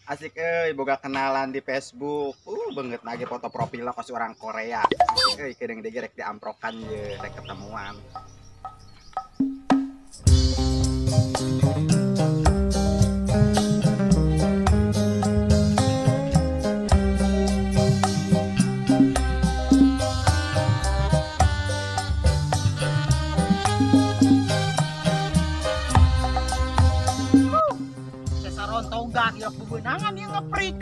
Asik euy, boga kenalan di Facebook. Banget lagi foto profilnya kos orang Korea. Asik euy, kedeung deui rek diamprokan ye, rek ketemuan. Bebenangan yang ngeprik.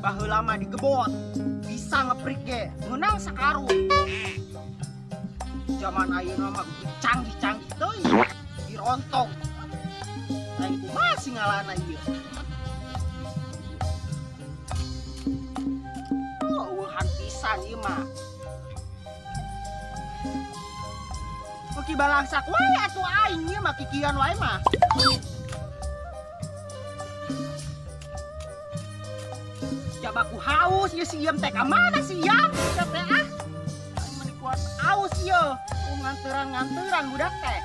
Baheula mah digebot, bisa ngeprik ge, meunang sakarung. Zaman ayeuna mah canggih-canggih teuing, dirontong. Lain kumaha sih ngalana ieu. Oh, eueuhan pisan ieu mah. Beuki balangsak wae atuh aing ieu mah kikian wae mah. Jabaku haus ya si Iyam teh ka mana si Iyam? Teh ah. Aing meni kuat haus ieu. Nganteran-nganteran budak teh.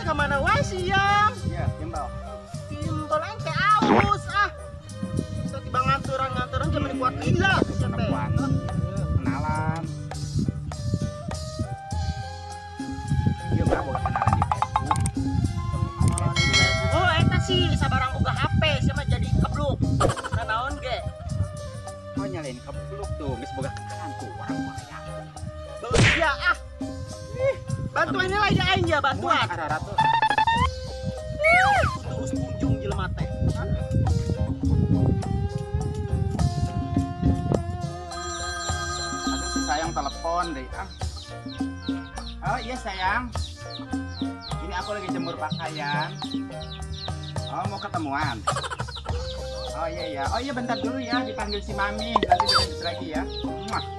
Kemana wae siang? Iya, timbal. Timbal aing teh aus ah. Tiba nganturan-nganturan jaman kuat lila teh. Kenalan. Ieu mah boga kenalan di Facebook. Oh, eta sih sabarang boga HP sia mah jadi kebluk. Nanaon ge? Oh, nyalain kebluk tuh, geus boga kenalan tuh orang Korea. Beuh sia ah. Bantuan ini lagi aing ya, bantuan. Arara tuh. Terus kunjung jelema teh. Aduh si sayang telepon deh ah. Oh iya sayang. Ini aku lagi jemur pakaian. Oh mau ketemuan. Oh iya ya. Oh iya bentar dulu ya, dipanggil si mami. Nanti dilanjut lagi ya. Muah.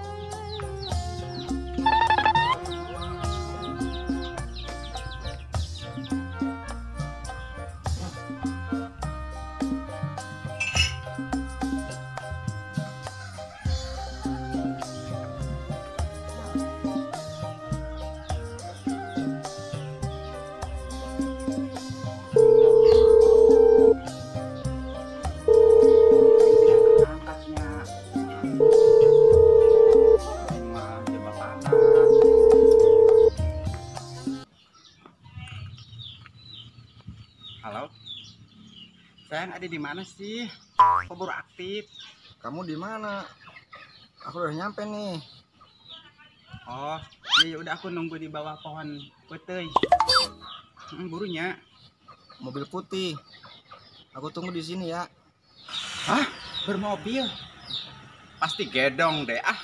Halo, sayang ada di mana sih? Kok baru aktif? Kamu di mana? Aku udah nyampe nih. Oh, ya udah aku nunggu di bawah pohon peuteuy. Burunya. Mobil putih. Aku tunggu di sini ya. Hah? Bermobil? Pasti gedong deh ah.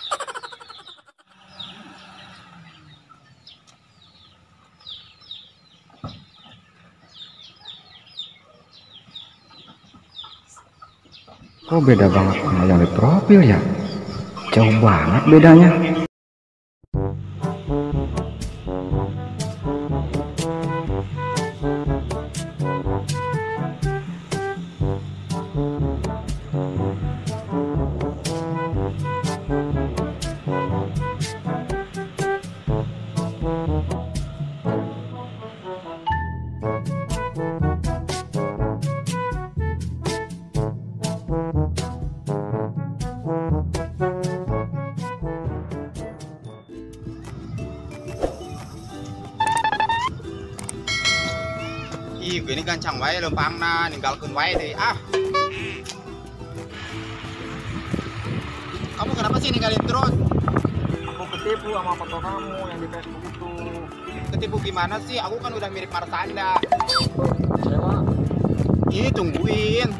Kok beda banget sama yang di profil ya? Jauh banget bedanya. Ih, ini gancang wae lempangna, ninggalkeun wae deui ah. Kamu kenapa sih ninggalin terus? Aku ketipu sama foto kamu yang di Facebook itu. Ketipu gimana sih? Aku kan udah mirip Marshanda. Kecewa. Ih, tungguin.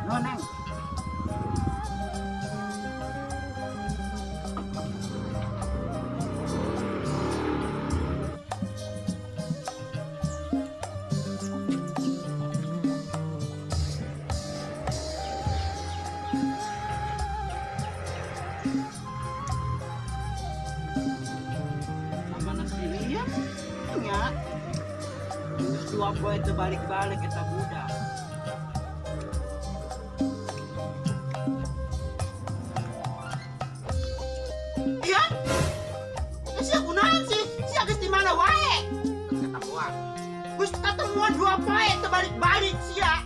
Nuhun, Neng. Dua poe teu balik-balik eta budak. Iya? Sia kunaon sih? Sia geus di mana wae? Ketemuan. Geus ketemuan dua poe teu balik-balik sia.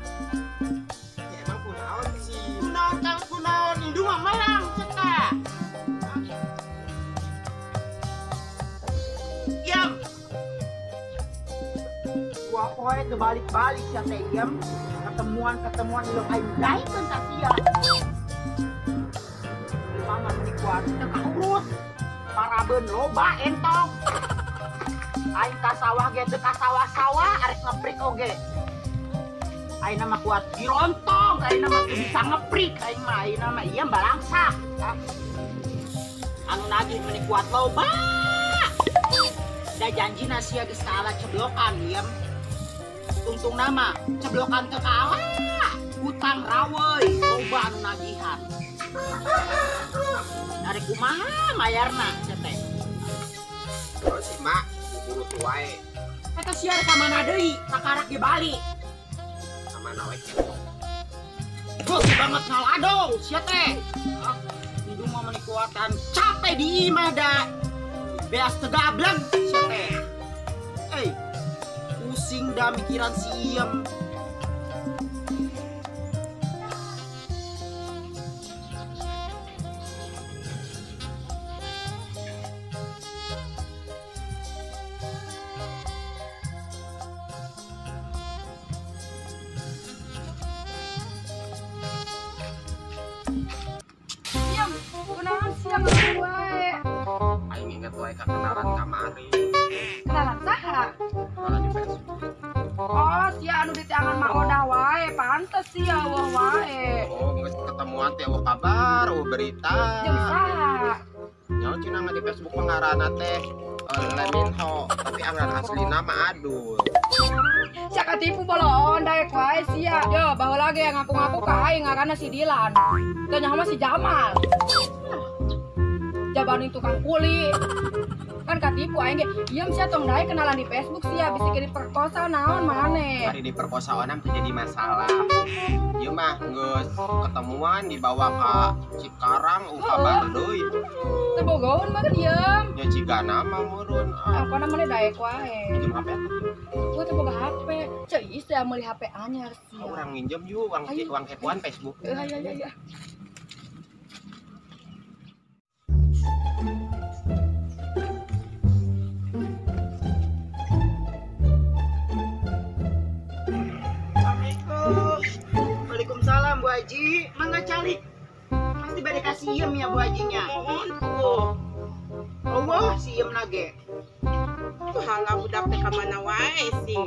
Ya emang kunaon sih? Kunaon kang kunaon indung mah melang ceta. Yam. Dua poe teu balik-balik sia teh Yam. Ketemuan-ketemuan ilok aing daekeun ka sia. Mama meni kuat teu kaurus. Parabeun loba entong. Aing ka sawah ge teu ka sawah-sawah arek ngeprik oge. Aing mah kuat dirontong, aing mah teu bisa ngeprik, aing mah ayeuna mah ieu balangsak. Anu nagih meni kuat loba. Da janjina sia geus kaala ceblokan Yam. Tungtung nama ceblokan teu kaala. Utang raweuy loba anu nagihan. Dari kumaha mayarna sia teh? Oh si mak buru wae. Eta sia ka mana deui? Kakarak ge balik. Ka mana we? Geus banget ngaladong sia teh. Ah, indung mah meuni kuatan capek di imah da. Beas teu gableng sia teh. Eh, pusing da mikiran si Iem. Kunaon sia ngeureun wae? Aing inget wae ka kenalan kamari. Kenalan saha? Kenalan di Facebook. Oh, sia anu diteangan mah odah wae, pantes sia eueuh wae. Oh, geus ketemuan teh eueuh kabar, eueuh berita. Jeung saha? Nyaho cenah mah di Facebook mah ngaranna teh Leminho, tapi ngaran aslina mah Adul. Sia katipu boloon daek wae sia. Yo, baheula ge ngaku-ngaku ka aing ngaranna si Dilan. Teu nyaho mah si Jamal. Jabanin tukang kuli. Kan katipu aing ge. Ieu sia tong daek kenalan di Facebook sia bisi ge diperkosa naon maneh. Hari diperkosa onam teu jadi masalah. Ieu mah geus ketemuan dibawa ka Cikarang eueuh kabar deui. Teu bogoheun mah diem. Ya cigana mah meureun. Angkona maneh daek wae. Minjem HP. Gua teu boga HP. Ceui sia meuli HP anyar sia. Urang nginjem yuk uang kepoan Facebook. Ayo ayo ayo. Assalamualaikum. Waalaikumsalam Bu Haji. Mangga calik. Pasti bade kasih iem ya Bu Hajinya. Mohon tuh. Oh, si iem nage. Tuh halah budak teh ka mana wae sih.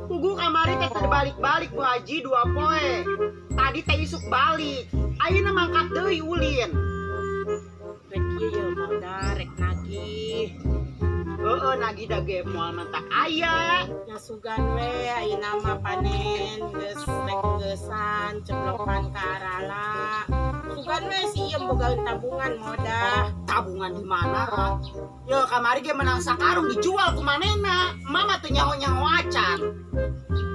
Pugu kamari teh terbalik-balik Bu Haji dua poe. Tadi teh isuk balik. Ayeuna mangkat deui ulin. Rek ieu ye mah rek nagih. Heeh, nagih da ge moal mentak aya. Nya sugan we ayeuna mah panen geus rek geusan ceblokan ka arala. Sugan we si ieu bogaeun tabungan modah. Tabungan di mana, Ra? Yo kamari ge menang sakarung dijual ku manehna. Mama teu nyaho-nyaho acan.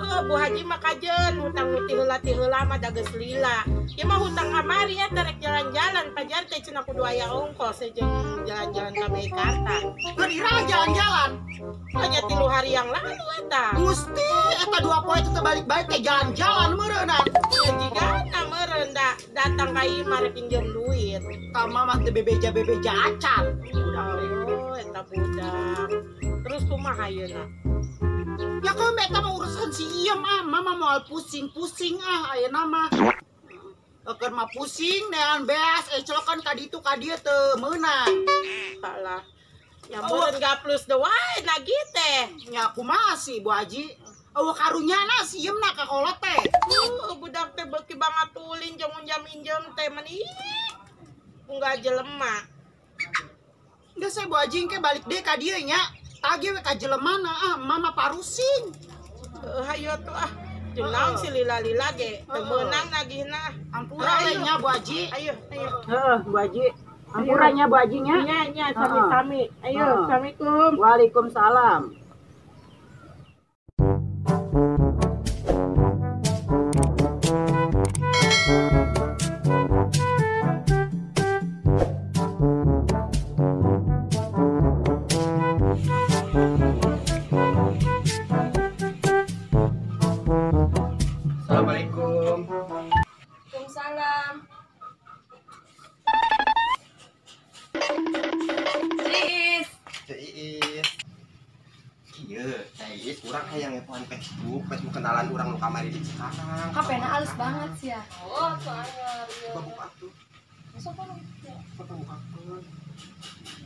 Heuh, Bu Haji mah kajeun hutang nu ti heula mah da geus lila. Ieu mah hutang kamari eta rek jalan-jalan pajar teh cenah kudu aya ongkos jeung jalan-jalan ka Meikarta. Keur iraha jalan-jalan? Hanya 3 hari yang lalu eta. Gusti, eta dua poe teh balik-balik teh jalan-jalan meureunnan. Ya jigana meureun da datang ka imah rek pinjem duit. Ka mama teh bebeja-bebeja acan. Oh, eta budak. Terus kumaha ayeuna? Ya kalau eta mah urusan si Iem ah, mama moal pusing-pusing ah ayeuna mah. Keur mah pusing nean beas colokan ka ditu ka dieu teu meunang. Salah. Ya meureun gaplus deui wae nagih teh. Nya kumaha sih Bu Haji? Eueuh karunyana si Iem na ka kolot teh. Budak teh beuki banget ulin minjem teh meni. Unggal jelema. Geus saya Bu Haji engke balik deui ka dieu nya. Tagih we ka jelemana ah, mama parusing. Heuh hayu atuh ah. Jeung naon si lila-lila ge teu meunang nagihna. Ampura we nya Bu Haji. Ayo, ayo. Heeh, Bu Haji. Ampura nya Bu Haji nya. Nya nya sami-sami. Ayo, assalamualaikum. Waalaikumsalam. Assalamualaikum. Waalaikumsalam. Ciis. Ciis. Kieu, Ciis urang hayang ngepoan Facebook, Facebook kenalan urang nu kamari di Cikarang. HP-na halus banget sih ya. Oh, soalnya ieu. Babuka atuh. Masuk apa? Babukakeun.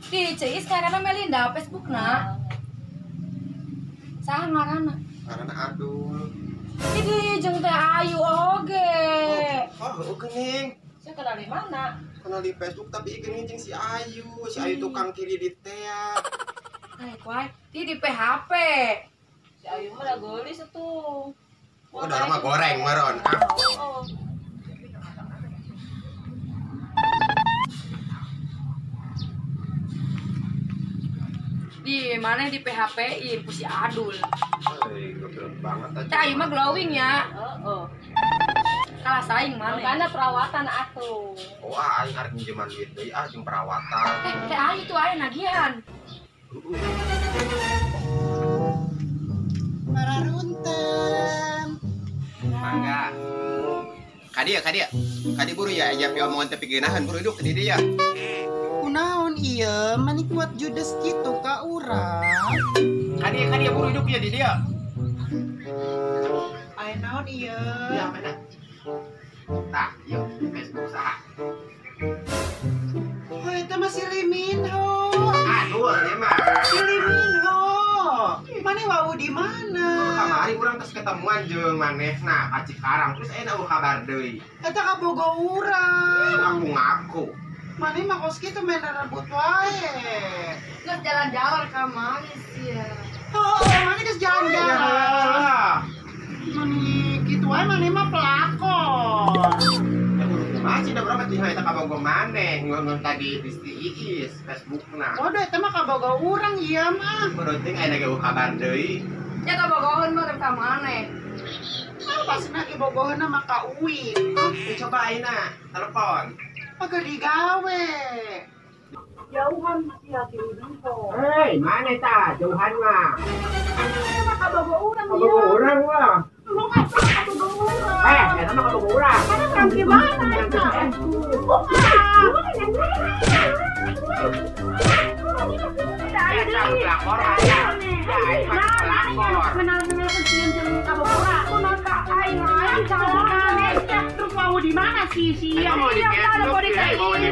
Di Ciis karena Melinda Facebookna. Saha ngaranna? Ngaranna Adul. Ini jeung Teh Ayu oge. Oh, heueuh geuning. Sia kenal di mana? Kenal di Facebook tapi geuning jeung si Ayu. Si Ayu tukang kiri di teh. Eh, kuai, di PHP. Si Ayu mah da geulis atuh. Oh, udah mah goreng meron. Oh. Di mana di PHP-in ku si Adul. Hei, goblok banget aja. Teh Ayu mah glowing ya. Heeh. Kalah saing mana? Makana perawatan atuh. Oh, ah, aing arek minjeman duit deui ah jeung perawatan. Eh, Teh Ayu tuh aya nagihan. Pararunten. Mangga. Ka dieu, ka dieu. Ka dieu buru ya, aya piomongan teh pigeunahan buru hidup ka dieu ya. Kunaon ieu mani kuat judes kitu ka urang. Ka dieu buru hidup ya di dieu. Aya naon ieu? Ya mana? Tah, yuk Facebook saha? Oh, eta mah si Lee Min Ho. Aduh, ieu mah. Si Lee Min Ho. Mane wau di mana? Kamari urang tos ketemuan jeung manehna ka Cikarang. Terus aya eueuh kabar deui. Eta kabogo urang. Ngaku-ngaku. Mane mah kos kitu main rebut wae. Geus jalan-jalan ka mana sih ya? Oh, mane geus jalan-jalan. Mane kitu wae mane mah pelakon. Ya kudu kumaha sih da urang mah tinggal eta kabogo maneh ngeungeun tadi di si Iis Facebookna. Waduh eta mah kabogo urang ieu mah. Baru teuing aya ge kabar deui. Ya kabogoheun mah ka maneh. Ah, pasna ge bogoheunna mah ka Uin. Coba ayeuna telepon. Agak digawe. Jauhan si hati Minho. Hei, mana ta? Jauhan mah. Eta mah kabogo urang ieu. Kabogo urang mah. Lu mah kabogo urang. Eh, eta mah kabogo urang. Mana urang di mana eta? Eta pelakor aya. Pelakor. Kenal-kenal kecil jeung kabogo urang. Kunaon ka aing aing salah. Terus mau di mana sih si Iya, mau di Facebook, mau di Facebook, di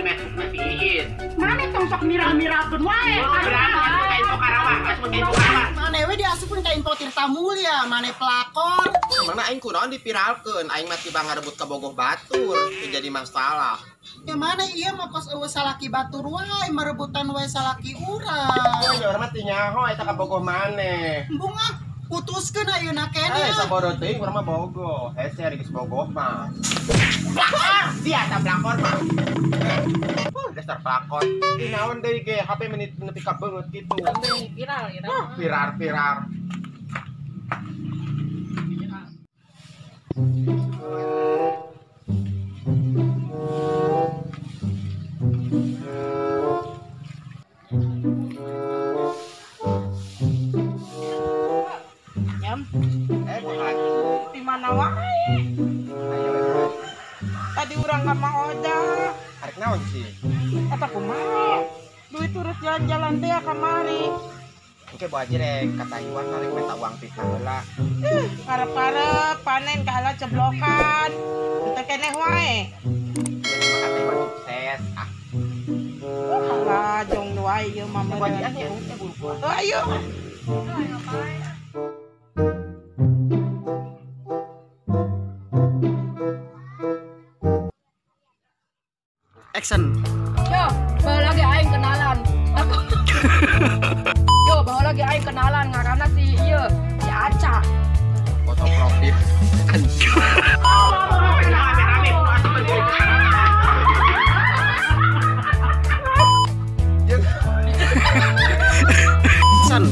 Facebook si Iis. Mana tong sok mira-mirakeun wae. Berani asup ka info Karawang, asup ka info Karawang. Mane we diasupkeun ka info Tirta Mulia, mane pelakor. Mana aing kunaon dipiralkeun, aing mah tiba ngarebut ka bogoh batur, teu jadi masalah. Ya mana ieu mah kos eueuh salaki batur wae, merebutan wae salaki urang. Oh, ya urang mah teu nyaho eta ka bogoh maneh. Embung ah, putuskeun ayeuna keneh. Eh, sabodo teuing urang mah bogoh. Hese ari geus bogoh mah. Pelakor, sia ta pelakor mah. Dasar pelakor. Ih naon deui ge HP menit nepi ka beungeut kitu. Viral ya. Viral-viral. Nyam. Eh, Bu Haji. Di mana wae? Ayo, we. Tadi urang ka Mang Oda. Arek naon sih? Eta kumaha? Duit urut jalan-jalan teh kamari. Oke, Bu Haji rek ka Taiwan rek minta uang fitnah heula. Parep-parep panen kalah ceblokan. Teu keneh wae. Jadi mah ka Taiwan sukses. Ah, Alah jong wae ieu mah Bu Haji meureun. ah ya, buru-buru. Oh, ayo. Action. Yo, baheula ge aing kenalan. Aku. Yo, baheula ge aing kenalan ngaranna si ieu, si Aca. Foto profil. Action.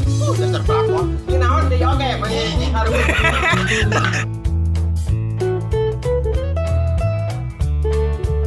Dasar pelakor. Ini naon deui oge, mani harum.